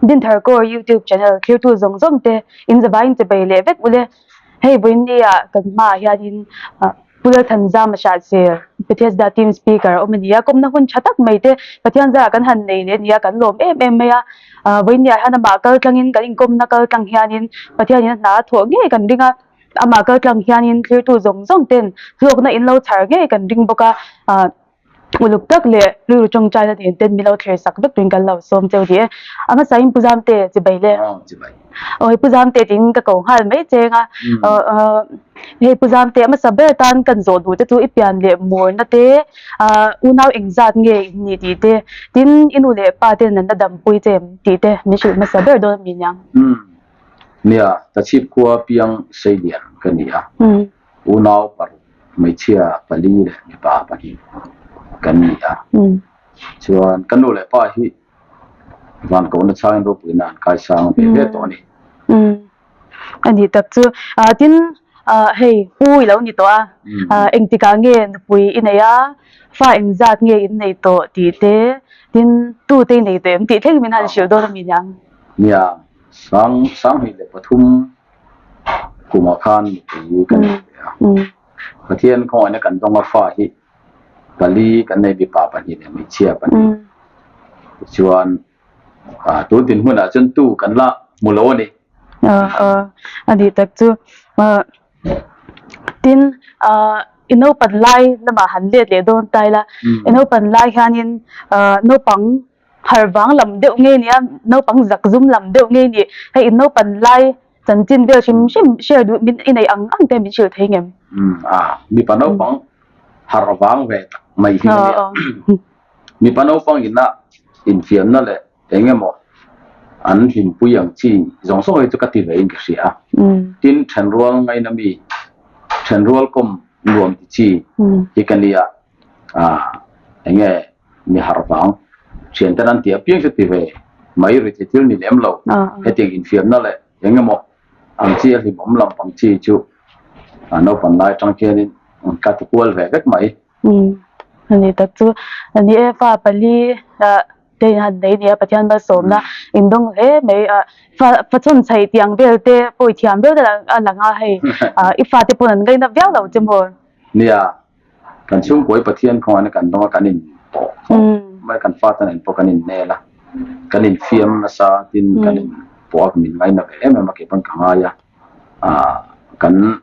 Dinthar Core YouTube channel thlirtu zawng zawng te in zavaiin che bei leh vek ule. Hei vawiin ah kan hmaah hianin Pu Lalthanzama Hriatzel, Bethesda team speaker a awm a ni a, kawmna hun tha tak mai te Pathian zarah kan han nei leh a ni a, kan lawm em em mai a. Vawiin ah hian amah kal tlangin kan inkawmna kal tlang hianin Pathianin a hna a thawh ngei kan ring a, amah kal tlang hianin thlirtu zawng zawng ten hlawkna in lo chhar ngei kan ring bawk a. Uluk tak leh rilru tawngtaina nen ten min lo thler sak vek turin kan lo sawm cheu ni e. A hmasain Pu Zamte chibai le. Aw Pu Zamte tiin ka ko nghal mai cheng a. Hei Pu Zamte a hmasa ber tan kan zawh duh te chu i pian leh murna te, unau engzat nge in nih tih te, tin i nu leh pa ten an la dampui che em tih te min hrilh hmasa ber dawn a mi niang. Nia, Tachhip khua piang Seilian ka ni a. Unau paruk, hmeichhia pali leh mipa pahnih kan ni a. Chuan ka nu leh pa hi van kohna changin ropuina an kaisang ve ve tawh a ni. A nih tak chu. Tin, hei pu i lo ni tawh a, engtikah nge nupui i nei a, fa engzat nge in nei tawh tih te, tin tute i nei tawh em tih thleng min han hrilh dawn a mi niang? Nia, sang 2003 Kumah khan mipui kan nei ve a. Pathian khawngaihna kan dawng a fa hi pali kan nei mipa pahnih leh hmeichhia pahnih. Tichuan tun dinhmunah chuan tu kan la hmu lo a ni. A nih tak chu. Tin, i naupan lai lamah han let leh dawn ta ila, i naupan lai hianin naupang Har vang lam deuh ngei nia, naupang zak zum lam deuh ngei ni. Hei in naupan lai chanchin vel hrim hrim share duh min i nei ang ang te min hrilh thei ngem? Umm a, mipa naupang har vang ve tak mai hi a nia. Mipa naupang ina infiamna leh eng emaw an hlimpui ang chi zawng zawng hi chu ka ti ve in ka hria a. Tin, thenrual ngaina mi, thenrual kawm nuam ti chi hi ka nia. Eng nge mi harh vang thian ten an ti apiang chu ti ve mai ri thei thil ni lem lo. Hetiang infiamna leh eng emaw ang chi a hlimawm lam pang chi chu naupang lai atang khianin ka ti kual ve vek mai. A ni tak chu a ni e, fa pali te in han nei nia Pathian malsawmna in dawng hle mai a, fa fa chhawn chhaih tih ang vel te pawh i thiam viau te a lang a hei i fate pawn an ngaina viau lo che maw? Nia. Kan chhungkawi Pathian khawngaihna kan dawng a, kan in pawh khawp mai, kan fate nen pawh kan in nel a, kan in fiam nasa tin kan in pawh a, min ngaina ve em em a, kei pawn ka ngai a, ah kan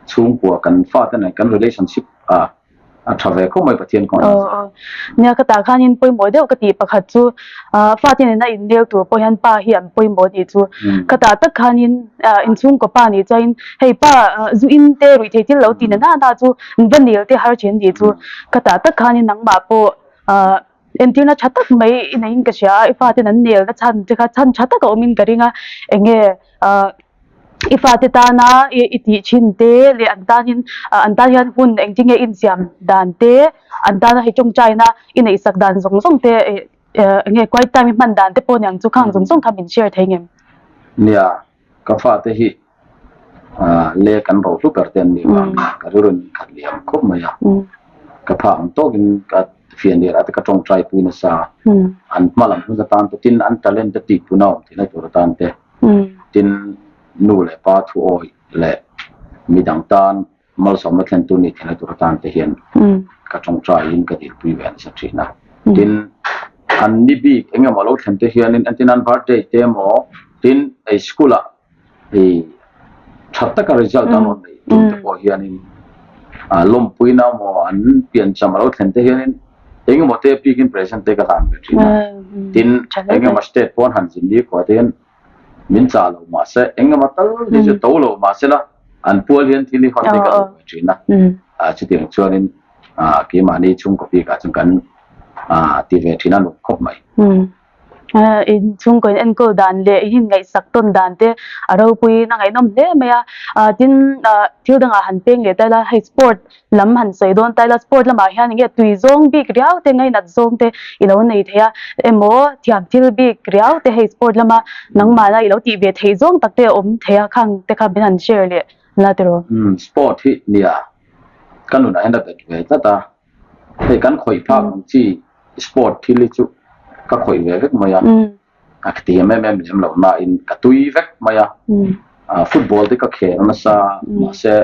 chhungkua kan fate nen kan relationship ah a tha ve khawp mai Pathian khawngaihna chu. Nia ka tah khanin pawimawh deuh ka tih pakhat chu fate nena in nel tur pawh hian pa hi an pawimawh tih chu ka tah tak khanin inchhungkaw pa nih chuanin hei pa zu in te ruih theih thil lo ti na na na chu va nel te har thin tih chu ka tah tak khanin nangmah pawh entirna tha tak mai i neiin ka hria a i faten an nel na chhan te kha chhan tha tak a awmin ka ring a eng nge i fate tana i tih thin te leh an tanin an tan hian hun engtin nge insiam dan te an tana hei tawngtaina i neihsak dan zawng zawng te eng nge quiet time i hman dan te pawh niang chu khang zawng zawng kha min share thei ngem. Nia, ka fate hi le kan ro hlu ber te an nih vang ka rilru in khat liam khawp mai a, ka pha ang tawkin ka fianrial ah te ka tawngtai pui nasa, an hma lam hun atan te tin an talent te tihpun a awm theihna tur atan te tin nu leh pa thu awih leh midang tan malsawmna thlentu nih theihna tur atan te hian ka tawngtaiin ka dilpui ve nasa thin a. Tin, an ni bik eng emaw lo thlen te hianin entin an birthday te emaw tin ei school ah ei tha taka result an rawn neih tum te pawh hianin lawmpuina emaw an piancham a lo thlen te hianin eng emaw te bikin present te ka hlan ve thin a. Tin, eng emaw state pawn han zin ni khuah te hian min chah lo mahse eng emaw tal hi chu to lo mahse la an pual hian thil hi hawn te ka duh ve thin a. Chutiang chuanin keimahni chhungkaw bikah chuan kan ti ve thin a nuam khawp mai. In chhungkaw in enkawl dan leh in inngaihsak tawn dan te a ropuiin a ngaihnawm hle mai a. Tin, thil dangah han peng leh ta ila hei sport lam han sawi dawn ta ila sport lamah hian enge tui zawng bik riau te ngainat zawng te i lo nei thei a emaw thiam thil bik riau te hei sport lama nangmahna i lo tih ve theih zawng tak te a awm thei a khang te kha min han share leh la tiraw. Umm sport hi nia ka nunah hian a bet ve tlat a hei kan khawih phak ang chi sport thil hi chu ka khawih ve vek mai a. A ka thiam em em lem lo nain ka tui vek mai a. Football te ka khel nasa mahse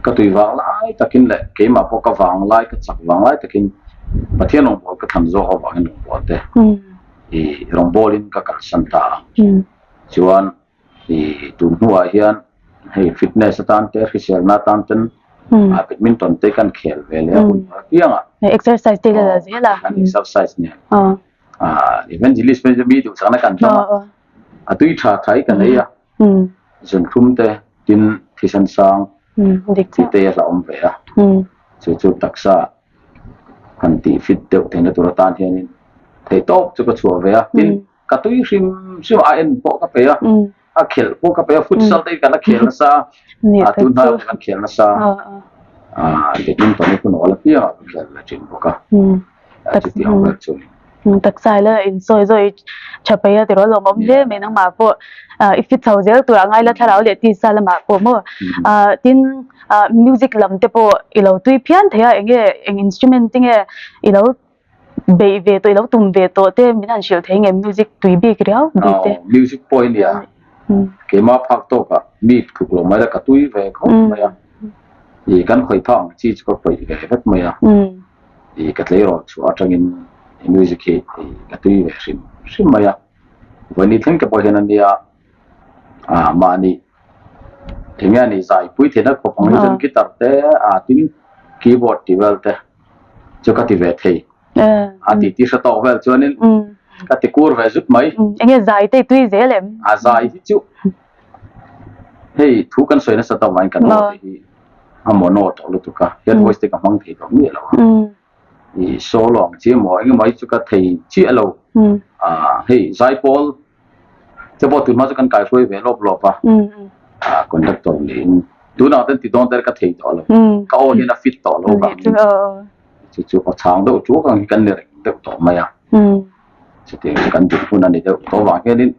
ka tui vang lai takin leh keimah pawh ka vang lai ka chak vang lai takin Pathian rawngbâwl ka thlan zawk avangin rawngbâwl te i rawngbâwlin ka kalsan ta a. Chuan I tun hnuah hian hei fitness atan te hriselna atan ten badminton te kan khel ve leh a hun hmar piang a. Exercise te la zel a. Kan exercise nen. Evangelist pawh mi duhsakna kan dawng a. A tui tha thai kan ei a. Zunthum te tin thisen sang tih te a hlauhawm ve a. Chu chu taksa han tih fit deuh theihna tur atan hianin theihtawp chu ka chhuah ve a. Tin Ka tui hrim hrim a en pawh ka pe a, a khelh pawh ka pe a, futsal te hi kan la khel nasa a, tun hma pawh kan khel nasa a, badminton hi hun awl apiang ah ka khel ve thin bawk a, chutiang vel chu a ni. Taksa ila insawi zawi tha peih a tiraw lawmawm hle mai nangmah pawh i fit chho zel tur a ngai la thlarau leh tisa lamah pawh maw tin music lam te pawh i lo tui phian thei a enge eng instrument te nge i lo Beih ve tawh i lo tum ve tawh te min han hrilh thei nge music tui bik riau bik te. Aw music pawh hi nia keimah phak tawkah mi tluk lo mai la ka tui ve khawp mai a i kan khawih phak ang chi chu ka khawih ve vek mai a i ka tleirawl chhuah atangin music hi ka tui ve hrim hrim mai a vawiin thleng te pawh hian a nia ah mahni eng nge ni zai pui theihna khawp ang hi chuan guitar te ah tin keyboard tih vel te. chu ka ti ve thei. A ti ti hre tawk vel chuanin ka ti kur ve zut mai. Enge zai te tui zel em? A zai hi chu hei thu kan sawi nasa tawk vangin kan aw te hi a mono tawh lutuk a, head voice te ka hmang thei tawh miah lo a. I solo ang chi emaw engemaw hi chu ka thei chiah lo. Hei zaipawl Te pawh tunhma chu kan kaihruai ve lawp lawp a, conductor niin tunah ten ti dawn te ka thei tawh lo, ka aw hian a fit tawh lo vangin chu chu aw chhang deuh ṭuak ang hi kan ni reng deuh tawh mai a, chutiang chu kan dinhmun a ni deuh tawh vang hianin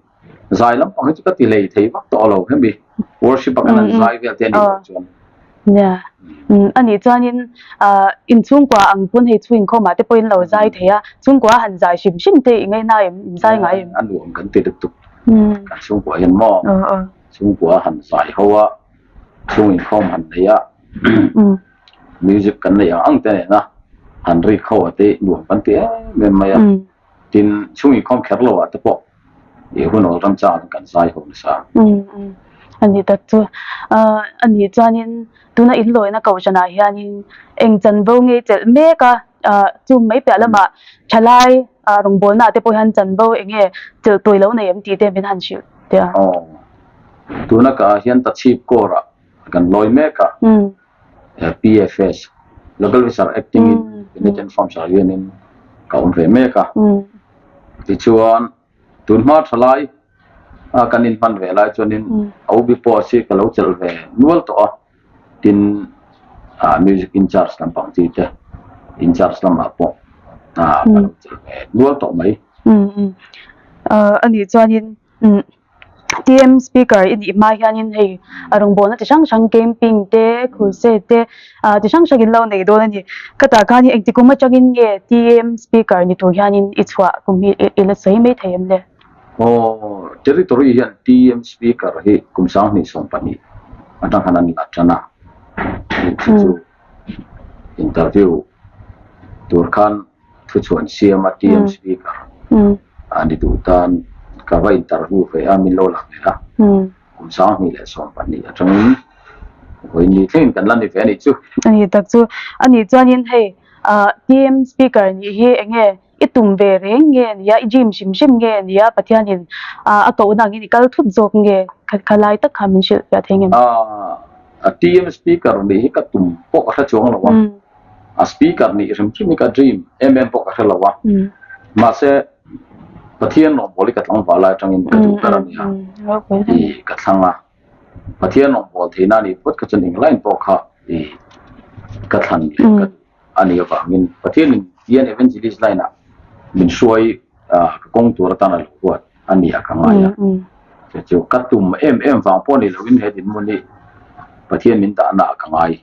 zai lampang hi chu ka ti hlei thei vak tawh lo hemi worship a kan han zai vel te a nih loh chuan. Nia, a nih chuanin inchhungkua ang pawn hei chhungkhawmah te pawhin lo zai thei a, chhungkua han zai hrim hrim te i ngaihna em, in zai ngai em? A nuam kan ti lutuk, kan chhungkua hian maw chhungkua han zai ho a, chhung inkhawm han nei a, music kan nei ang ang te nena han rik ho a te nuam kan ti em em mai a. Tin, chhung inkhawm kher lo ah te pawh i hun awl ram chang ah kan zai ho nasa. Umm a ni tak chu. A nih chuanin tuna in lawina kohhranah hianin eng chanvo ngei chelh mek a, chu mai piah lamah thalai rawngbawlna ah te pawh hian chanvo eng nge chelh tawi lo nei em tih te min han hrilh teh a. Aw, tuna ka ah hian Tachhip Corps ah kan lawi mek a. PFS, Local Officer Acting in Penitent Forms ah hianin ka awm ve mek a. Tichuan, tunhma thalai a kan inhman ve lai chuanin OB post hi ka lo chelh ve nual tawh a, tin Music in charge lampang chi te in charge lamah pawh ka lo chelh ve nual tawh mai. A nih chuanin TM speaker i nih hma hianin hei a rawngbawlna chi hrang hrang camping te crusade te ah chi hrang hrang in lo nei dawn a ni. Ka tah khan hi engti kum atangin nge TM speaker ni tur hianin i chhuah kum hi i la sawi mai thei em le? Aw, territory hian TM speaker hi kum 2012 atang khan an la tan a, hei chu chu interview tur khan thuchhuan siam a TM speaker a ni duh tan ka va interview ve a min lo la ve a kum 2014 atangin vawiin thlengin kan la ni ve a nih chu. A ni tak chu a nih chuanin hei TM speaker nih hi eng nge i tum ve reng nge nia i dream hrim hrim nge nia Pathianin a kohna angin i kal thut zawk nge khalai tak kha min hrilh fiah thei ngem? A TM speaker nih hi ka tum pawh ka hre chuang lo a. A speaker nih hrim hrim hi ka dream em em pawh ka hre lo a, mahse Pathian rawngbâwl hi ka tlangval lai aṭangin ka duh ber a nia i ka thlang a, Pathian rawngbâwl theihna a nih phawt kha chuan englain pawh kha i ka thlan leh ka duh a nih avangin Pathianin tian evangelist line ah min hruai ka kawng tur atan a lo huat a ni a ka ngai a, chu chu ka tum em em vang pawh ni loin he dinhmun hi Pathian min dahna ah ka ngai.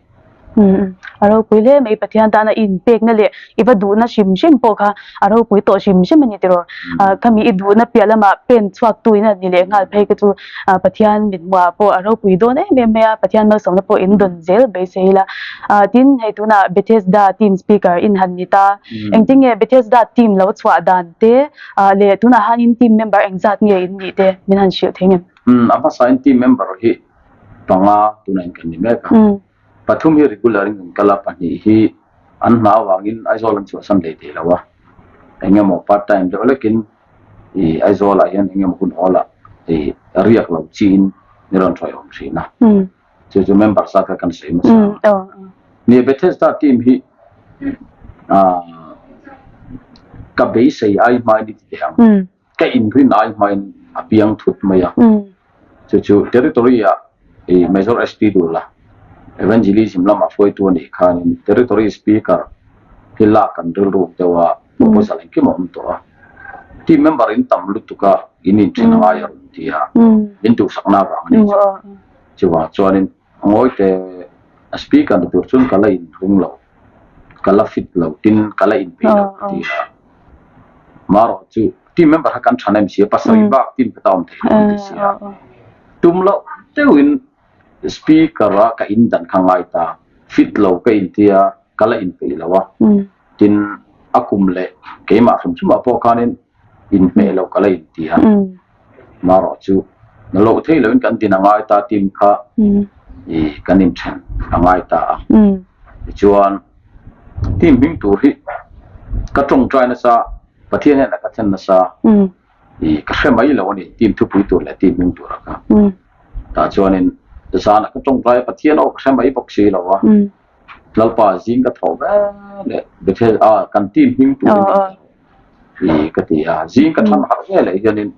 A ropui hle mai Pathian tana i inpekna leh i va duhna hrim hrim pawh kha a ropui tawh hrim hrim a ni tiraw. Khami i duhna piah lamah pen chhuak tu in a ni leh nghal phei kha chu Pathian mithmuhah pawh a ropui dawn em em mai a, Pathian malsawmna pawh in dawn zel beisei ila. Tin, hei tunah Bethesda team speaker in han ni ta. Engtin nge Bethesda team lo chhuah dan te leh tunah hianin team member engzat nge in nih te min han hrilh thei ngem? A hmasain team member hi panga tunah in kan ni mek a. Pathum hi regular in kan kal a, pahnih hi an hna avangin Aizawl an chhuahsan leh thei lo a. Eng emaw part time deuh lekin ih Aizawl ah hian eng emaw hun awl ah ih riak lo chiin ni rawn hruai awm thin a. Chu chu member sa kha kan sawi hmasa a. Ni Bethesda team hi ah ka beisei ai hmain i ti teh ang. Ka inrin ai hmain a piang thut mai a. Chu chu territory ah i Major ST Dula Evangelism lamah hruaitu a nih khanin territory speaker hi lak kan rilruk deuh a, proposal engkim a awm tawh a. Team member in tam lutuk a, in inthen a ngai a rawn ti a, min duhsakna avang a ni chu. Chuvang chuanin Ngawite a speaker ni tur chuan ka la inhung lo, ka la fit lo tin ka la inpeih lo ka ti a. Marawh chu team member kha kan than em si a, pasarih bak team kha ta awm thei lo an ti si a. Tum loh deuhin speaker a ka indan kha ngai ta, fit lo ka inti a, ka la inpeih lo a. Tin a kum leh keimah hrim hrimah pawh khanin inhmeh lo ka la inti a. Marawh chu na loh theih loin kan din a ngai ta team kha i kan inthen a ngai ta a. Tichuan team hming tur hi ka tawngtai nasa Pathian hian a ka thlen nasa i ka hre mai lo a ni team thupui tur leh team hming tura kha. Tah chuanin zanah ka tawngtai a Pathian aw ka hre mai bawk si lo a. Lalpa zing ka tho ve leh Bethel a kan team hming turin min pe rawh i ka ti a. Zing ka than harh ve leh hianin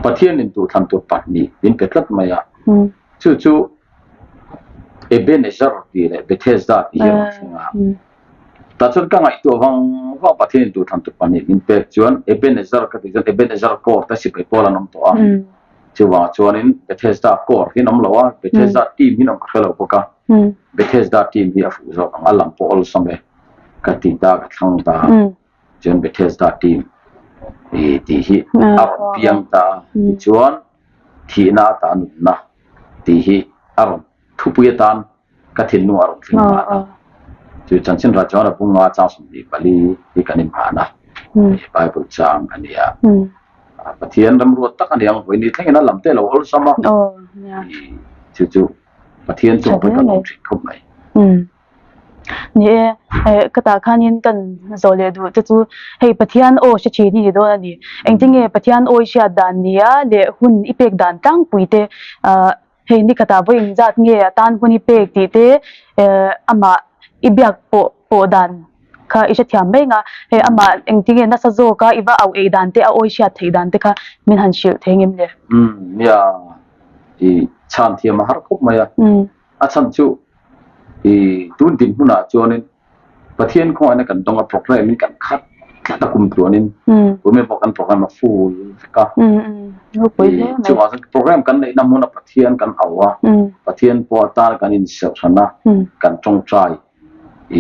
Pathianin duhthlan tur pahnih min pe tlat mai a. Chu chu Ebenezer tih leh Bethesda tih hi a rawn thleng a. Tah chuan ka ngaihtuah vang vang Pathianin duhthlan tur pahnih min pek chuan Ebenezer ka tih chuan Ebenezer Court a sipai pawl an awm tawh a. Chuvang chuanin Bethesda Court hi an awm lo a, Bethesda team hi an awm ka hre lo bawk a. Bethesda team hi a fuh zawk ang, a lam pawh awlsam e ka ti ta, ka thlang ta a. Chuan Bethesda team i tih hi a rawn piang ta a, tichuan thihna ata nunna tih hi a rawn thupui atan ka thinlung a rawn thleng nghal a. Chu chanchin rah chuan a bunga chang 24 hi kan inhman a, Bible chang a ni a. Pathian ramruat tak a ni ang, vawiin ni thlengin a lam te a lo awlsam a, chu chu Pathian chu ka lawm thin khawp mai. Ni e, ka tah khanin kan zawh leh duh te chu hei Pathian aw hre thin hi ni dawn a ni. Engtinge Pathian aw i hriat dan nia leh hun i pek dan tlangpui te hei ni khatah vawi engzat nge a tan hun i pek tih te amah i biak pawh pawh dan kha i hrethiam mai nga hei amah engtinge nasa zawka i va auh ei dan te a awi hriat theih dan te kha min han hrilh thei ngem le? Umm nia i chhan thiam a har khawp mai a, a chhan chu i tun dinhmunah chuanin Pathian khawngaihna kan dawng a program in kan khat tlat a kum tluanin kumin pawh kan program a full vek a chuvang chuan program kan neihna hmuna Pathian kan au a Pathian pawh atan kan inserh hran a kan tawngtai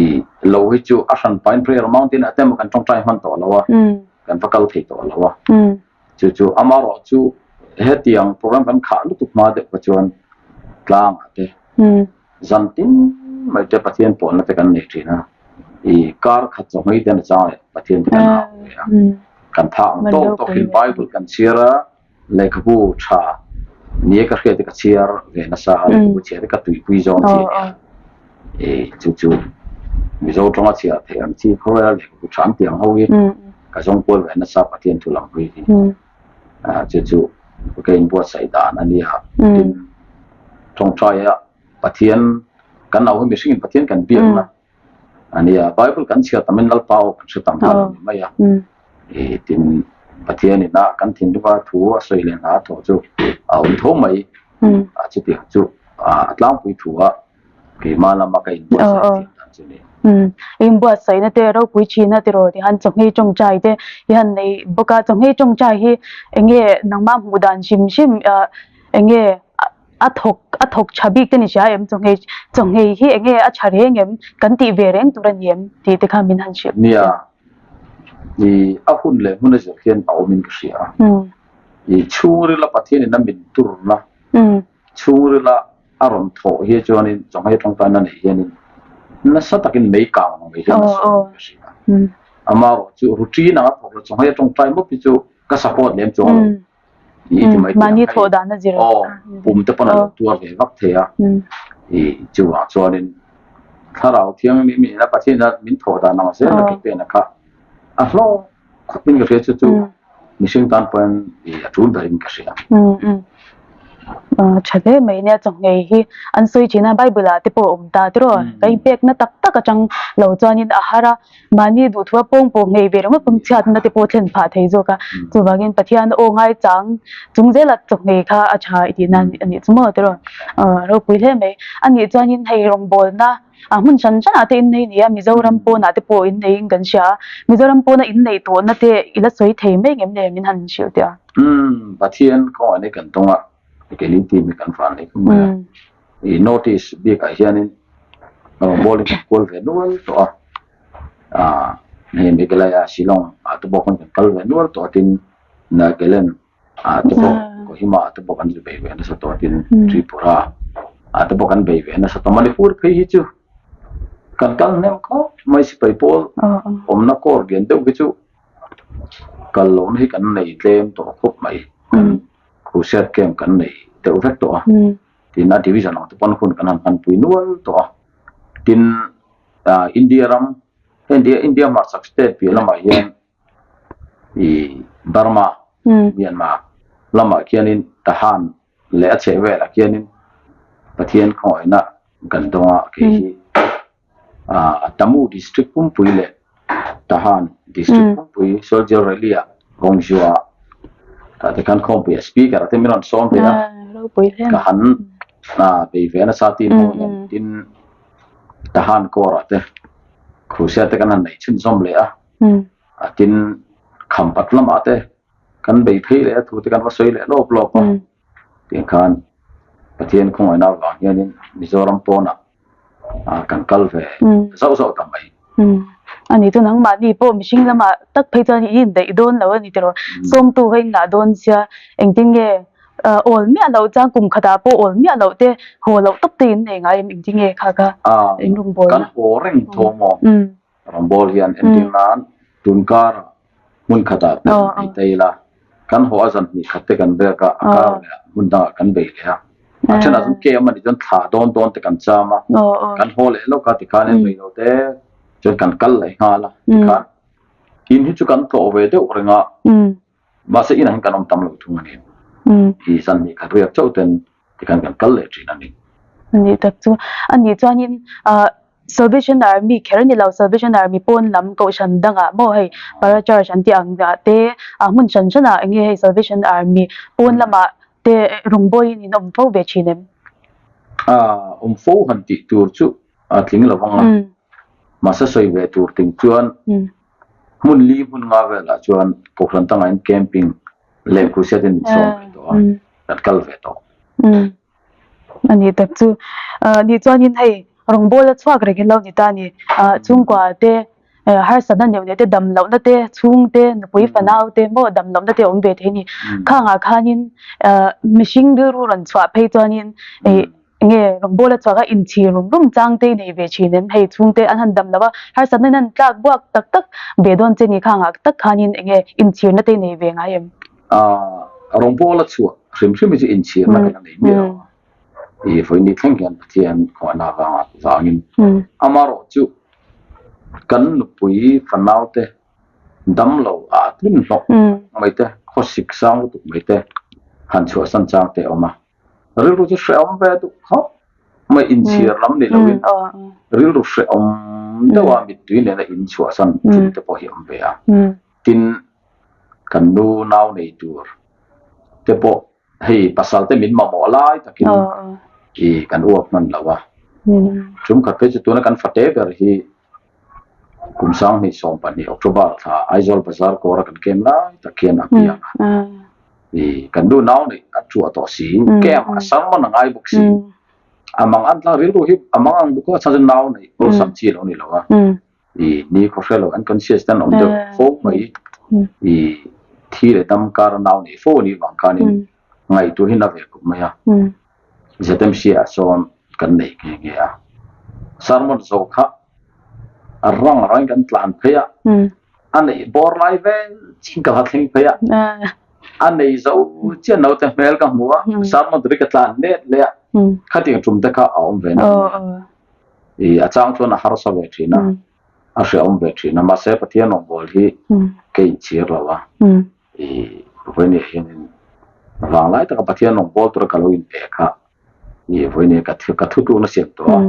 i lo hi chu a hran pahin prayer mountain ah te emaw kan tawngtai hman tawh lo a kan va kal thei tawh lo a chu chu amarawh chu hetiang program kan khah lutuk hma deuh kha chuan tlangah te Zan tin mai te Pathian pawlna te kan nei thin a, i kar khat chawhmei te an chang leh Pathian te kan au ve a, kan tha ang tawk tawk in Bible kan chhiar a, lehkhabu tha nia ka hriat te ka chhiar ve nasa a, lehkhabu chhiar te ka tuipui zawng chi a nia, i chu chu Mizo tawnga chhiar theih ang chi khawvel lehkhabu tha an tih ang ho hi ka zawng kual ve nasa Pathian thu lam hlui hi. Chu chu ka inbuatsaih dan a nia. Tin, tawngtaia Pathian kan au hi mihringin Pathian kan biakna a nia. Bible kan chhiar tamin Lalpa aw kan hre tam nghal a ni mai a. Tin, Pathian ina kan thinlunga thu a sawi leh hna a thawh chu a awm tho mai. Chutiang chu a tlangpui thu a Keimah lama ka inbuatsaih thin dan chu ni. Umm, inbuatsaihna te ropui thina tiraw ti han chawhmei tawngtai te hi han nei bawk a, chawhmei tawngtai hi eng nge nangmah hmuh dan hrim hrim eng nge a thawk. a thawk tha bik te ni hria em chawnghei chawnghei hi enge a tha reng em kan tih ve reng tur a ni em tih te kha min han hrilh. Nia, i a hun leh hmun a zir hian a awmin ka hria a. I chhungrila Pathianin a min turna, chhungrila a rawn thawh hi chuanin chawnghei tawngtaina neih hianin nasa takin mei kang ang mai hian a sawi ka hria a. Amaherawh chu routine anga thawk lo chawnghei tawngtai mawp hi chu ka support lem chuang lo. I ti mai tih ang hei aw pum te pawn a lo tuar ve vak thei a. I chuvang chuanin Thlarau Thianghlim in a Pathian a min thawh dan ang zel a ke pena kha a hlawk khawp in ka hria chu chu mihring tan pawhin i a tul berin ka hria. Tha hle mai nia chawnghei hi an sawi thin a Bible ah te pawh a awm ta tiraw ka inpekna tak tak atang lo chuanin a har a mahni duhthua pawng pawh nghei ve ringawt pawn chhiatna te pawh thlen phah thei zawk a chuvangin Pathian aw ngaichang chung zela chawnghei kha a tha i tihna a nih chu maw tiraw ropui hle mai anih chuanin hei rawngbawlna A hmun hran hranah te innei nia, Mizoram pawnah te pawh inneiin kan hria a, Mizoram pawna inneih tawhna te i la sawi thei mai ngem le min han hrilh teh a? Umm, Pathian kawngah nei kan tawng a, keini team hi kan van nei khawp mai a. I notice bikah hianin rawngbawlin kan kual ve nual tawh a, ah hei Meghalaya, Shillong ah te pawh khawn kan kal ve nual tawh a tin Nagaland ah te pawh Kohima ah te pawh kan zu bei ve nasa tawh tin Tripura ah te pawh kan bei ve nasa tawh Manipur phei hi chu kan kal hnem khawp mai sipai pawl awmna kawr lian deuh hi chu kal lohna hi kan nei tlem tawh khawp mai kan crusade camp kan nei deuh vek tawh a tin a division ang te pawn hun kan han hmanpui nual tawh a tin India ram India India hmarchhak state piah lamah hian i Burma, Myanmar lamah khianin Tahan leh a chheh velah khianin Pathian khawngaihna kan dawng a, kei hi Tamu District pumpui leh Tahan District pumpui Soldier Rally ah Gongzhua tah te khan khawmpuiah Speaker te min rawn sawm ve a, ka han bei ve nasa team ho hian tin Tahan Corps ah te Crusade te kan han neih chhunzawm leh a. A tin khampat lamah te kan bei phei leh a thu te kan va sawi leh lawp lawp a. Tiang khan Pathian khawngaihna avang hianin Mizoram pawnah kan kal ve zauh zauh ta mai. A ni chu nangmahni pawh mihring lamah tak phei chuan i indaih dawn lo a ni tiraw. Sawmtu kha in lah dawn sia engtin nge awl miah loh chuan kum khatah pawh awl miah loh te haw loh tawp te in nei ngai em engtin nge kha kha in rawngbawlna. Kan haw reng tho maw? Rawngbâwl hian entir nan tun kar hmun khatah kan bei ta ila, kan haw a zan hnih khat te kan vek a, a kar leh ah hmun dangah kan bei leh a. A thenah chuan kem a nih chuan thla dawn dawn te kan cham a, kan haw leh lawk a tikhanin rei lo te chuan kan kal leh nghal a, tikhan in hi chu kan tlawh ve deuh reng a, mahse inah hian kan awm tam lo thung a ni. I zan hnih khat riak chauh ten tikhan kan kal leh thin a ni. A nih tak chu. A nih chuanin ah Salvation Army kher ni lo, Salvation Army pawn lam kohhran dangah maw hei Para Church an tih ang ah te ah hmun hran hran ah eng nge hei Salvation Army pawn lamah te rawngbawlin in awm fo ve thin em? Ah awm fo han tih tur chu a tling lo vang a, mahse sawi ve tur ting chuan hmun li hmun nga velah chuan kohhran tangah in camping leh crusade in min sawm ve tawh a, kan kal ve tawh. A nih tak chu. Nih chuanin hei rawngbâwl a chhuak reng in lo ni ta a ni. Chhungkua te harsatna neuh neuh te dam lohna te chhungte nupui fanau te maw dam lohna te a awm ve thei a ni. Khangah khanin mihring rilru rawn chhuah phei chuanin Nge rawngbâwl a chhuak a inchhir rum rum chang te i nei ve thin em? Hei chhungte an han dam lo a, harsatna in an tlak buak tak tak ve dawn che ni kha ngah tak khanin enge inchhirna te i nei ve ngai em? Aaa rawngbâwl a chhuah hrim hrim hi chu inchhirna kan la nei miah lo a, i vawiin thleng hian Pathian khuahna avanga vangin amaherawh chu kan nupui fanaute dam lo a tlun hlawk mai te, khawsik sang lutuk mai te han chhuahsan chang te a awm a. Rilru chu hrehawm ve duh khawp mai inchhir lam ni loin rilru hrehawm deuha mittui nena in chhuahsan thil te pawh hi a awm ve a. Tin, kan nu nau nei tur te pawh hei pasal te min mamawh lai takin i kan uap hman lo a. Tumkhat phei chu tuna kan fate ber hi kum 2012 October thla Aizawl Bazar kawra kan kem lai tak hian a piang a. I kan nu nau neih a ṭuah tawh si, camp a sermon a ngai bawk si. A mang an tlang rilru hi a mang ang bawk a, chhan chu nau neih awlsam chi a lo ni lo a. I ni khaw hre lo unconscious te an awm deuh fo mai. I thi leh dam kar a nau neih fo a nih vang khanin ngaihtuah hi na ve khawp mai a. ZMC ah sawn kan nei nghe nghe a. Sermon zo kha a rang rangin kan tlan phei a. A neih bawr lai vel chin ka va thleng phei a. A nei zo chiah naute hmel ka hmu a. Sermon tur hi ka tlan let leh a. Khatiang tum te kha a awm ve nang mai a. I a chang chuan a harsa ve thin a. A hrehawm ve thin a. Mahse Pathian rawngbâwl hi ka inchhir lo a. I vawinia hianin vanglai taka Pathian rawngbâwl tura ka lo inpe kha i vawinia ka ka thutlukna siam tawh a,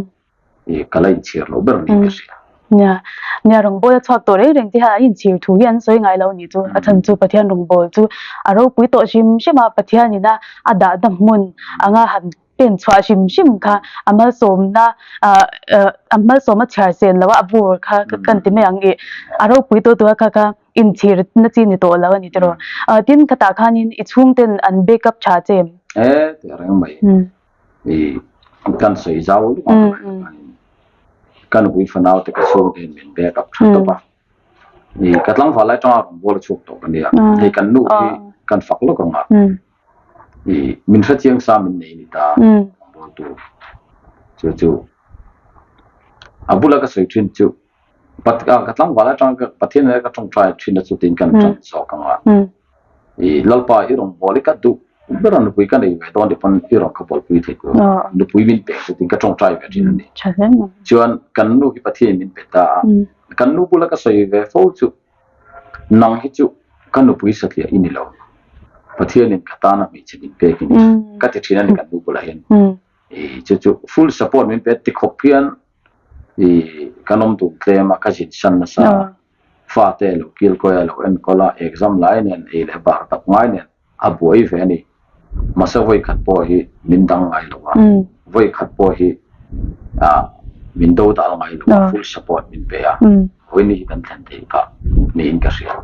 i ka la inchhir loh ber niin ka hria. Nia, nia rawngbâwl a chhuak tawh reng reng te hian an inchhir thu hi an sawi ngai lo nih chu. A chhan chu Pathian rawngbâwl chu a ropui tawh hrim hrim a, Pathianina a dahna hmun anga han pen chhuah hrim hrim kha a malsawmna a malsawm a chhiar sen lo a, a bur kha kan ti mai ang i a ropui tawh tawh a kha kha inchhir na chi ni tawh lo a ni tiraw. Tin khatah khanin i chhungten an back up tha che em? E teh reng mai. I kan sawi zau lutuk ang khanin ka nupui fanau te ka chhungten min back up tha tawp a. I ka tlangval lai tanga rawn bual a chhuak tawh ka nia. Hei kan nu hi kan fak lawk ang a. I min hrechiang sa min nei ni ta rawn bual tur chu chu a bula ka sawi thin chu ka tlangval atang ka Pathian nena ka tawngtai thin a chutin kan tan zawk ang a. I Lalpa i rawn bual i ka duh ber a nupui ka nei ve dawn ni pawn i rawn ka bualpui thei tur nupui min pe chutin ka tawngtai ve thin a ni. Chuan kan nu hi Pathian min pe ta a. Kan nu bula ka sawi ve fo chu nang hi chu ka nupui satliah i ni lo. Pathianin ka tana hmeichhe min pek i ni ka ti thin a ni kan nu bulah hian. I chu chu full support min pe ti khawp hian I kan awm dun tlem a, ka zin san nasa a, fate a lo kil kawi a, lo enkawl a, exam lai nen, ei leh bar tak ngai nen a buai ve a ni. Mahse vawi khat pawh hi min dang ngai lo a, vawi khat pawh hi min do dal ngai lo a, full support min pe a. Vawiin hi kan thlen theih phah niin ka hria.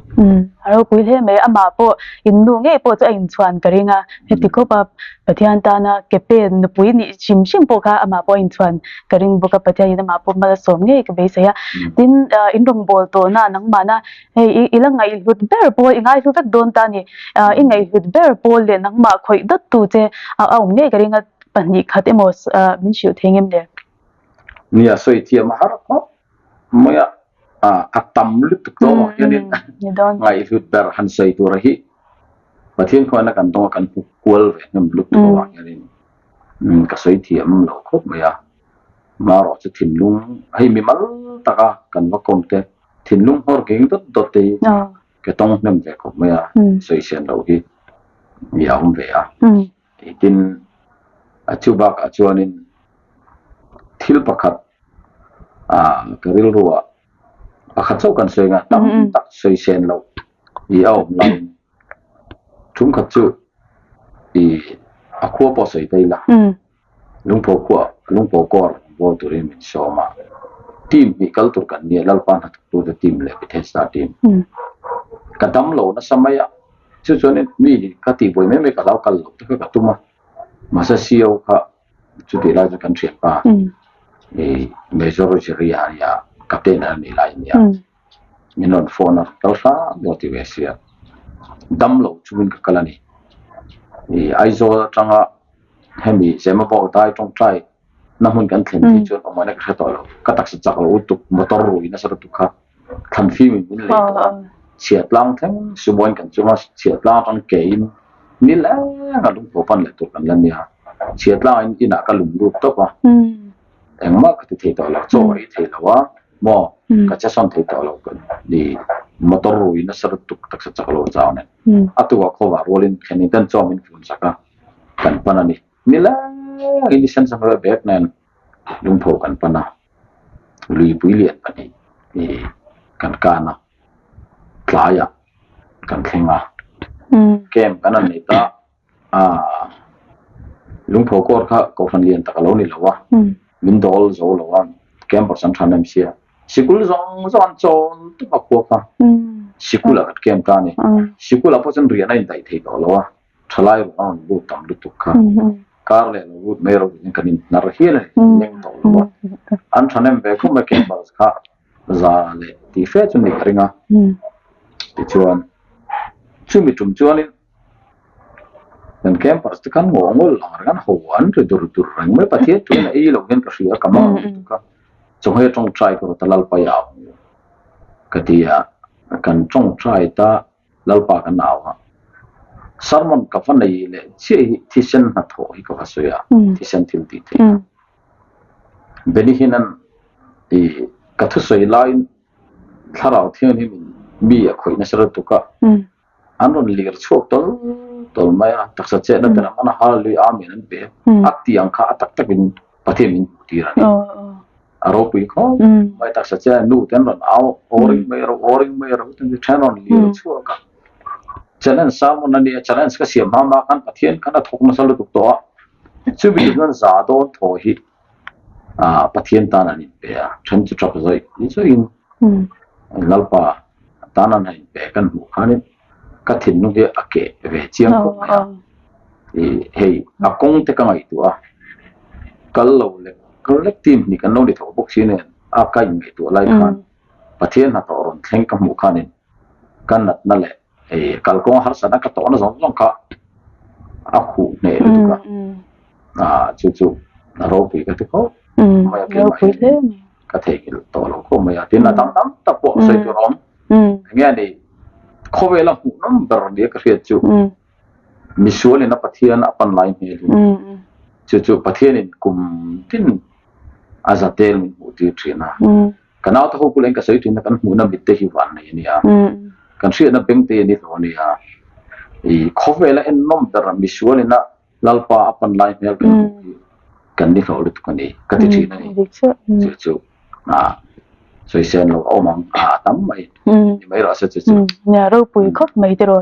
A ropui hle mai, amah pawh in nu ngei pawh chu a inchhuan ka ring a, heti khawp a Pathian tana ke pen nupui nih hrim hrim pawh kha amah pawh a inchhuan ka ring bawk a, Pathianin amah pawh mal a sawm ngei ka beisei a. Tin, in rawngbâwl tawhna nangmahna hei i la ngaihhlut ber pawl, i ngaihlu vek dawn ta a ni, i ngaihhlut ber pawl leh nangmah khawih dawttu che a awm ngei ka ring a, 2 khat emaw min hrilh thei ngem le? Nia, sawi thiam a har khawp mai a, a tam lutuk dawn ah hianin ngaihhlut ber han sawi tura hi Pathian khuaina kan dawng a kan hmu kual ve hnem lutuk ah hianin ka sawi thiam lo khawp mai a, marawh chu thinlung hei mimal taka kan va kawm te thinlung nghawr ging dawt dawt te hi ka tawng hnem ve khawp mai a, sawi sian loh hi a awm ve a. Tin, a chu bakah chuanin thil pakhat ah ka rilruah pakhat chauh kan sawi ang a, tam tak sawi sen loh i a awm laiin thumkhat chu i a khua pawh sawi ta ila. Lungpho khua, Lungpho kawr bawl turin min sawm a, team hnih kal tur kan nia, Lalpa hnathawktute team leh Bethesda team. Ka dam lo nasa mai a, chu chuanin mi ka tihbuai mai mai ka lo kal loh te kha ka tum a, mahse CO kha chutih lai chuan kan thianpa i Major Jeria a nia, captain a nih lai a nia. Min rawn phone a, kal hram emaw ti ve sia, dam lo chungin ka kal a ni. I Aizawl atanga hemi Zemabawk dai tawngtai na hmun kan thlen phei chuan awmawina ka hre tawh lo. Ka taksa chak lo lutuk, motor rui nasa lutuk kha thlan fim in min lei tawh a, chhiahtlang thleng sumoin kan chung a, chhiahtlang atang kein nileng a lungpho pan leh tur kan la nia. Chhiahtlang in inah ka lum lut tawp a. Engmah ka ti thei tawh lo, chaw ka ei thei lo a, maw ka che sawn thei tawh lo ka ni motor rui nasa lutuk taksa chak lo chau nen a tukah khawvah rualin thlenin ten chaw min fun sak a kan pan a ni nileng in sen sam reuh bag nen lungpho kan pan a luipui lian 2 i kan kan a tlaiah kan thleng a camp kan han nei ta. Aaa lungpho kawr kha kohhran lian tak a lo ni lo a, min dawl zo lo a, campers an than em sia, sikul zawng zawng an chawl tawp a khua kha, sikulah kan camp ta a ni, sikulah pawh chuan riahna a indaih thei tawh lo a. Thalai ruang a rawn lut tam lutuk kha. Kar leh lo lut mai ro in kan inhnar hial a ni, leng tawh lo a. An thahnem ve khawp mai campers kha za leh tih fe chu ni ka ring a. Tichuan chumi tum chuanin kan campers te khan ngaw ngawl ang reng an ho an ri dur dur reng mai. Pathian tuin a ei lo hian ka hria ka mang lutuk a. Chawhmeh tawngtai ka rawt a Lalpa i au ka ti a, kan tawngtai ta Lalpa kan au a. Sermon ka va nei leh chiah hi thisen hnathawh hi ka va sawi a, thisen thil tih theih a. Benny Hinn-a'n i ka thusawi laiin Thlarau Thianghlim in mi a khawih nasa lutuk a, an rawn lir chhuak tawl tawl mai a, taksa chetna te lam an Hallelujah Amen an pe a tih ang kha a tak takin Pathian min hmuh tir a ni. A ropui khawp mai taksa che nu te an rawn au awring mai ro awring mai ro ten then rawn lir chhuak a. Challenge sermon a nia challenge ka siam hma hma khan Pathian khan a thawk nasa lutuk tawh a. Chumi chuan za dawn thaw hi ah Pathian tan an inpe a, then chu tap zawih zawih in Lalpa tan an inpe kan hmuh khanin ka thinlung hi a keh ve chiang khawp mai a. Ih hei a kawng te ka ngaihtuah a, kal lo lek kal lek team hnih kan lo ni tho bawk si nen a ka inngaihtuah lai khan Pathian hnathawh rawn thleng ka hmuh khanin ka natna leh ih kalkawng harsatna ka tawhna zawng zawng kha a khuh hneh lutuk a, ah chu chu a ropui ka ti khawp mai a keimah hian ka theihnghilh tawh lo khawp mai a, tin a dang tam tak pawh sawi tur a awm. Enge a nih khawvela hmuhnawm ber nia ka hriat chu misualin a Pathian a pan lai hmel hi chu chu Pathianin kum tin a za tel min hmuh tir thin a. Ka naute ho pawh leh ka sawi thin a kan hmuhna mit te hi van nei a nia. Kan hriatna beng te hi a ni hlawh a nia. Ih khawvela ennawm ber misualin a Lalpa a pan lai hmel kan hmuh hi kan ni hlawh lutuk a ni ka ti thin a ni. Chu chu a sawisel lo a awm ang a tam mai ni mai rawh se chu chu. Nia ropui khawp mai tiraw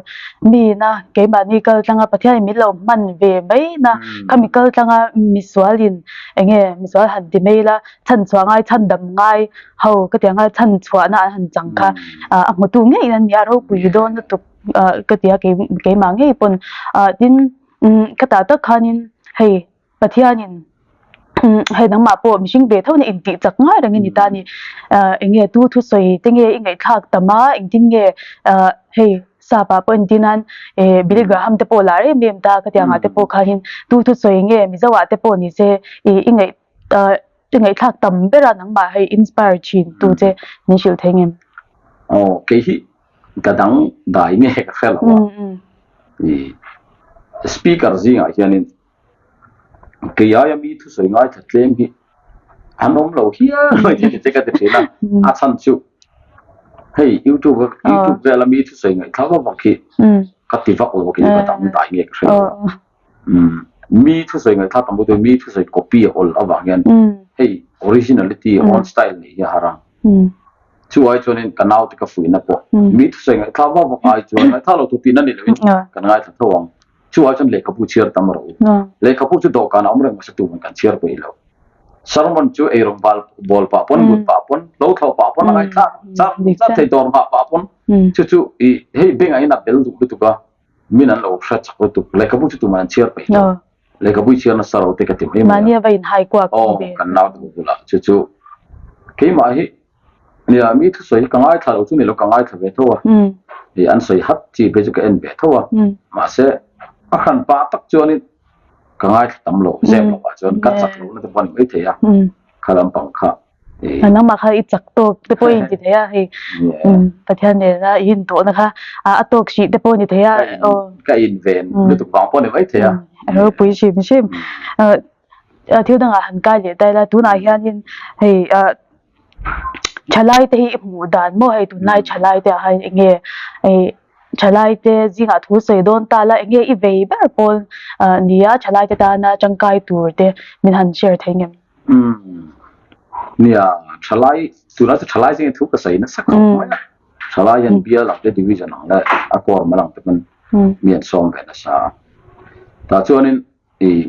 mi na keimahni kal tlanga Pathianin min lo hman ve mai na khami kal tlanga misualin enge misual han ti mai ila chhanchhuah ngai chhandam ngai ho ka ti anga chhanchhuahna an han chang kha a hmutu ngei an nia ropui dawn lutuk. ka ti a keimah ngei pawn ah tin ka tah tak khanin hei Pathianin hei nangmah pawh mihring ve tho na intih chak ngai reng a ni ta a ni ah eng nge tu thusawi te nge i ngaihthlak tam a engtin nge ah hei sap ah pawh entir nan eh Billy Graham te pawh lar em em ta ka tiang ah te pawh khanin tu thusawi nge Mizo ah te pawh ni se ih i ngaih ah i ngaihthlak tam ber a nangmah hei inspire thin tu che min hrilh thei ngem. Aw kei hi Ka dang dai nge ka hre lo a. I speaker zingah hianin kei aia mi thusawi ngaithla tlem hi an awm lo hial mai thei che ka ti thin a. A chhan chu hei youtube youtube vela mi thusawi ngaihthlak vak vak hi ka ti vak lo a kei ka dang dai nge ka hre lo a. Mi thusawi ngaihthlak tam pawh mi thusawi copy a awl avang hian hei originality own style neih hi a har a. Chu ai chuanin ka naute ka fuihna pawh mi thusawi ngaihthlak vak vak ai chuan ngaihthlak lo tur tihna ni loin kan ngaithla tho ang. Chu ai chuan lehkhabu chhiar tam rawh u. Lehkhabu chu dawhkan a awm reng hmasa tu man kan chhiar peih lo. Sermon chu eirawng bal bawl pah pawn mut pah pawn lo thlawh pah pawn a ngaihthlak char char thei dawr nghah pah pawn chu chu i hei bengah in a bel duh lutuk a min an lo hre chak lutuk. Lehkhabu chu tuman an chhiar peih lo. Lehkhabu i chhiar nasa ro te ka ti mai mai a. Mahni a va inhai kuak Aw, kan naute ho bulah chu chu keimah hi nia mi thusawi hi ka ngaithla lo chu ni lo ka ngaithla ve tho a. Ih an sawi hat chi phei chu ka en ve tho a. Mahse a hran pah tak chuanin ka ngaithla tam lo zep lo ah chuan ka chak lo na te pawh a ni maithei a. Kha lampang kha Nangmah kha i chak tawk te pawh i inti thei a, hei Pathian nena i intawhna kha a tawk hrih te pawh a ni thei a. Ka inven lutuk vang pawh a ni mai thei a. A ropui hrim hrim. Thil dangah han kai leh ta ila, tunah hianin hei thalai te hi i hmuh dan maw hei tunlai thalai te ah hian eng nge thalai te zingah thu sawi dawn ta la eng nge i vei ber pawl nia thalai te tana tangkai tur te min han share thei ngem? Umm nia thalai tunah chu thalai zingah thu ka sawi nasa khawp mai a thalai hian bial ang te division ang leh a kawr mal ang te pawn mi an sawm ve nasa a tah chuanin ih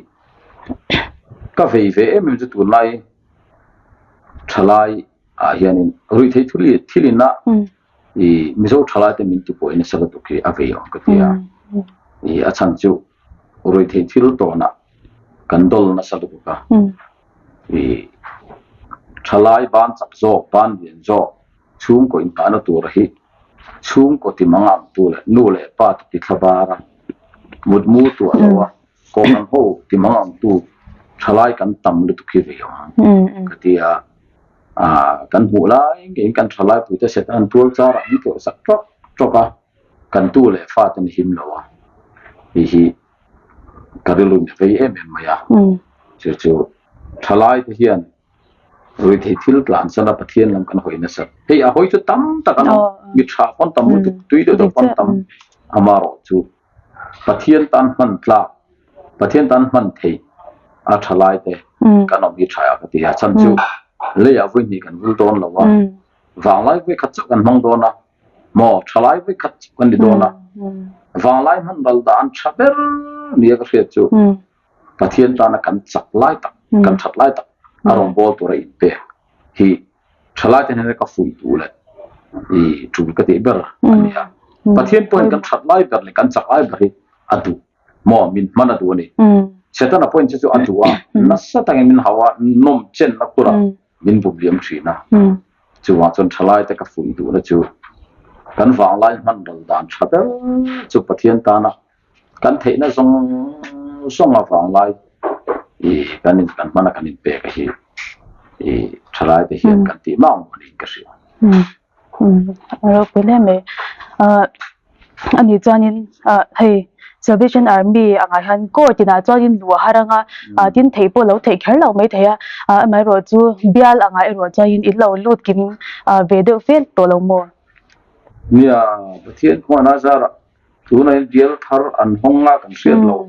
ka vei ve em em chu tunlai thalai ah hianin ruihtheih thil thil ina ih mizo thalai te min ti pawhin nasa lutuk hi a vei awm ka ti a ih a chhan chu. Ruihtheih thil tawnah kan dawl nasa lutuk a, i thalai ban chak zawk, ban lian zawk chhungkaw inngahna tur hi chhungkaw ti mang ang tu leh nu leh pa te ti thlabar a, mutmu tuah lo a, kohhran ho ti mang ang tu thalai kan tam lutuk hi vei awm ka ti a, kan hmuh lai ngeiin kan thalai puite set an tual charah an tlawh sak tawk tawk a. Kan tu leh fa ten him lo a, hei hi ka rilru in a vei em em mai a, chu chu thalai te hian ruihtheih thil tlan chana Pathian lam kan hawi nasat. Hei a hawi chu tam tak an awm, mi tha pawn tam lutuk, tui deuh deuh pawn tam, amaherawhchu Pathian tan hman tlak, Pathian tan hman theih a thalai te kan awm hi tha a ka ti a, chhan chu leiah vawi hnih kan vul dawn lo a, vanglai vawi khat chauh kan hmang dawn a, Maw thalai vawi khat chu kan ni dawn a, vanglai hman ral dan tha ber nia ka hriat chu Pathian tana kan chak lai tak, kan that lai tak a rawn bawl tura inpek hi thalai te hnena ka fuih duh leh i tul ka tih ber a ni a. Pathian pawhin kan that lai ber leh kan chak lai ber hi a duh maw min hman a duh a ni. Setana pawhin chu chu a duh a, nasa takin min hau a, nawm chenna khurah min bum liam thin a. Chuvang chuan thalaite ka fuih duhna chu kan vanglai hman ral dan tha ber chu Pathian tana kan theihna zawng zawnga vanglai i kan in kan hmana kan inpek a hi i thalaite hian kan tih mah ang niin ka hria. A ropui hle mai. A nih chuanin hei Salvation Army angah hian court inah chuanin luh a har anga tin theih pawh lo theih kher loh mai thei a, amaherawh chu bial angah erawh chuanin in lo lut kim ve deuh fel tawh lo maw? Nia, Pathian khuan a zarah tunah hian bial thar an hawng a kan hriat loh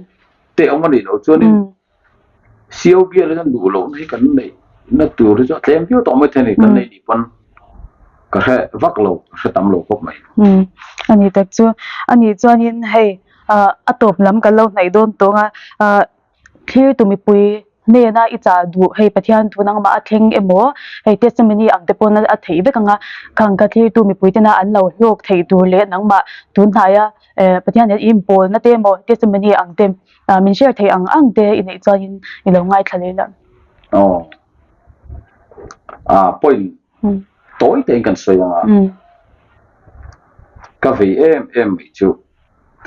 teh awm a nih loh chuanin Sio bial hian duh lohna hi kan neih na tur hi chu a tlem viau tawh mai thei a ni, kan neih nih pawn ka hre vak lo, ka hre tam lo khawp mai. Umm a ni tak chu, a nih chuanin hei a tawp lam kan lo hnaih dawn tawng a, thlir tu mipui hnena i chah duh hei Pathian thu nangmah a thleng emaw hei testimony ang te pawn a theih vek ang a, khang ka thlir tu mipui tena an lo hlawk theih tur leh nangmah tun hnaia Pathian hian i inpawlna te emaw testimony ang te Min share theih ang ang te i neih chuanin i lo ngaithla leh la. Aw. Ah, point tawi tein kan sawi ang a. Ka vei em em mai chu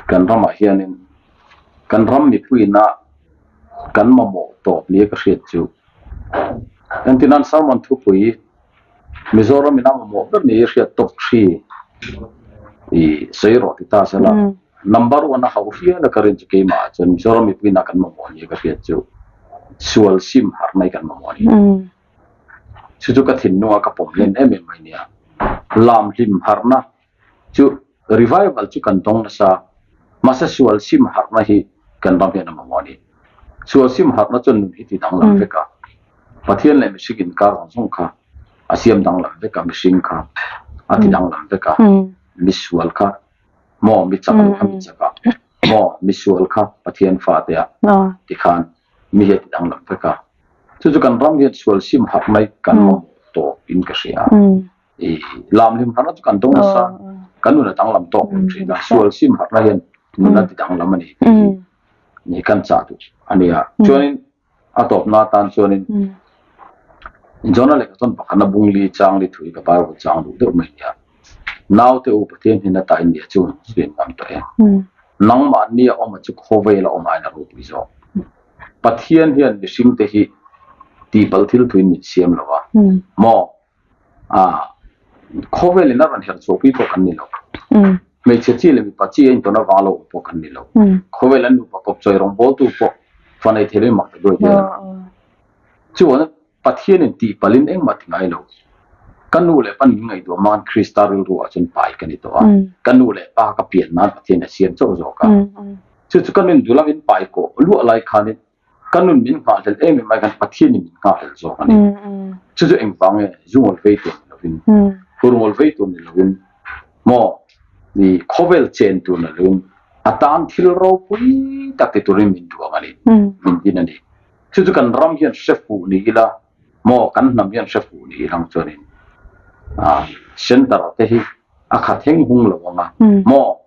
kan ramah hianin kan ram mipuina kan mamawh tawp nia ka hriat chu entirnan sermon thupui Mizoram in a mamawh ber ni i hriat tawp hri i sawi rawh ti ta sela number one a hauh hrial a ka rin chu keimah ah chuan Mizoram mipui na kan mamawh ni ka hriat chu sual sim harh mai kan mamawh ni. Chu chu ka thinlung a ka pawm hlen em em mai nia. Lam hlim harhna chu revival chu kan tawng nasa mahse sual sim harhna hi kan ram hian a mamawh a ni. Sual sim harhna chuan nun hi ti danglam vek a, Pathian leh mihring inkar zawng zawng kha a siam danglam vek a, mihring kha a ti danglam vek a, misual kha maw mi chak lo kha mi chak a, maw misual kha Pathian fate a tikhan mi hi a ti danglam vek a. Chu chu kan ram hian sual sim harhna hi kan mamawh tawp in ka hria. I lam hlim harhna chu kan dawng nasa, kan nun a danglam tawk lo thin a, sual sim harhna hian nun a ti danglam a ni tih hi ni kan chah duh a ni a. Chuanin a tawpna atan chuanin Jonah lehkha chuan pakhatna bungli changli thu hi ka Bible chang duh deuh mai a ni a. Naute u Pathian hnen ata in nia chu chu in ngam tawh e. Nangmahni a awm a chu khawvel a awm aiin a ropui zawk. Pathian hian mihringte hi tihpalh thil thuin min siam lo a, maw? A, khawvel in a rawn herh chhuahpui pawh kan ni lo. Hmeichhe chi leh mipa chi a intawn avang lo awm pawh kan ni lo. Khawvel an nupa kawp chawi rawngbawltu pawh fa nei thei loin mak ta duai vel a ni. Chuan Pathian in tihpalhin engmah ti ngai lo. Ka nu leh pa min ngaihtuah hmangin Krista rilru ah chuan pai ka ni tawh a. Ka nu leh pa ka pian nan Pathian a siam chauh zawk a. Chu chu ka nun duhlam in pai kawh luah lai khanin Ka nun min nghahhlelh em em ai khan Pathian in min nghahhlelh zawk a ni. Chu chu engvang nge zu ngawl vei tur ni lovin, hur ngawl vei tur ni lovin, maw i khawvel chen tur ni lovin a tan thil ropui tak ti turin min duang a ni, min din a ni. Chu chu kan ram hian hre fuh ni ila, maw kan hnam hian hre fuh ni ilang chuanin center te hi a khat heng hung lo ang a, maw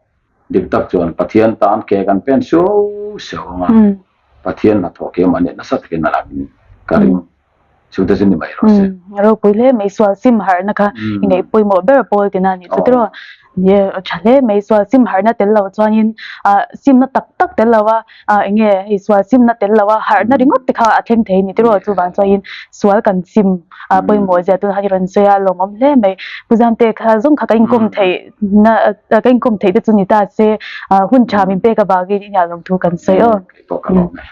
Dik tak chuan Pathian tan ke kan pen suau seuh ang a, Pathian hnathawh keimah nih nasa takin a langin ka ring. Chu te chu ni mai rawh se. Ropui hle mai sual sim harhna kha i ngaih pawimawh ber pawl tina a nih chu tiraw. Ye tha hle mai sual sim harhna tel lo chuanin simna tak tak tel lo a eng nge hei sual simna tel lo a harhna ringawt te kha a thleng thei a ni tiraw chuvang chuanin sual kan sim pawimawh zia tuna khan i rawn sawi a lawmawm hle mai. Pu Zamte kha zawng kha ka inkawm theih na ka inkawm theih te chu ni ta se hun tha min pek avangin i hnial lo thu kan sawi aw. Keipawh ka lawm e.